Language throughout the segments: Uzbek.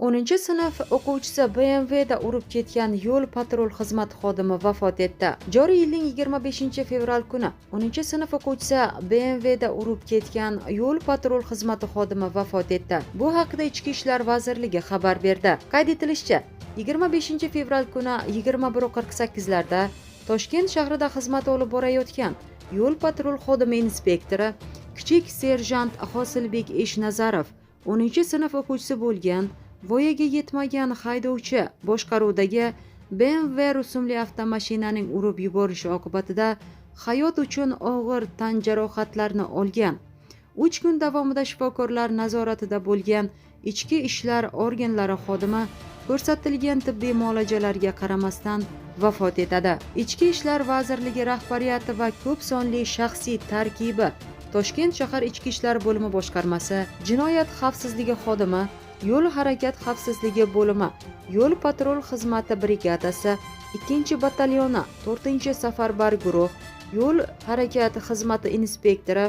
10-sinf o'quvchisi BMWda urib ketgan yo'l patrul xizmati xodimi vafot etdi. Joriy yilning 25-fevral kuni 10-sinf o'quvchisi BMWda urib ketgan yo'l patrul xizmati xodimi vafot etdi. Bu haqida Ichki ishlar vazirligi xabar berdi. Qayd etilishicha, 25-fevral kuni 21:48 larda Toshkent shahrida xizmat olib borayotgan yo'l patrul xodimi inspektori kichik serjant Hosilbek Eshnazarov 10-sinf o'quvchisi bo'lgan voyaga yetmagan haydovchi boshqaruvidagi BMW rusumli avtomashinaning urib yuborishi oqibatida hayot uchun og'ir tan jarohatlarni olgan. 3 kun davomida shifokorlar nazoratida bo'lgan ichki ishlar organlari xodimi ko'rsatilgan tibbiy muolajalarga qaramasdan vafot etadi. Ichki ishlar vazirligi rahbariyati va ko'p sonli shaxsiy tarkibi Toshkent shahar ichki ishlar bo'limi boshqarmasi, jinoyat xavfsizligi xodimi, yo'l harakat xavfsizligi bo'limi, yo'l patrul xizmati brigadasi, 2-batalyoni, 4-safarbar guruh, yo'l harakat xizmati inspektori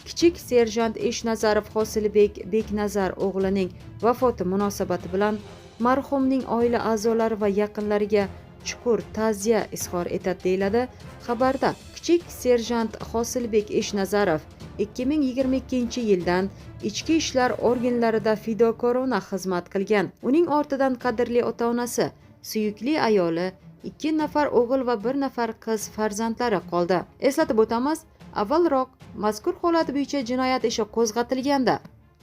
kichik serjant Eshnazarov Hosilbek Beknazar o'g'lining vafoti munosabati bilan marhumning oila a'zolari va yaqinlariga chuqur ta'ziya izhor etadi, deyiladi xabarda. Kichik serjant Hosilbek Eshnazarov 2022-yildan ichki ishlar organlarida fidokorona xizmat qilgan. Uning ortidan qadrli ota-onasi, suyukli ayoli, 2 nafar o'g'il va 1 nafar qiz farzandlari qoldi. Eslatib o'tamiz, avvalroq mazkur holat bo'yicha jinoyat ishi qo'zg'atilgandi.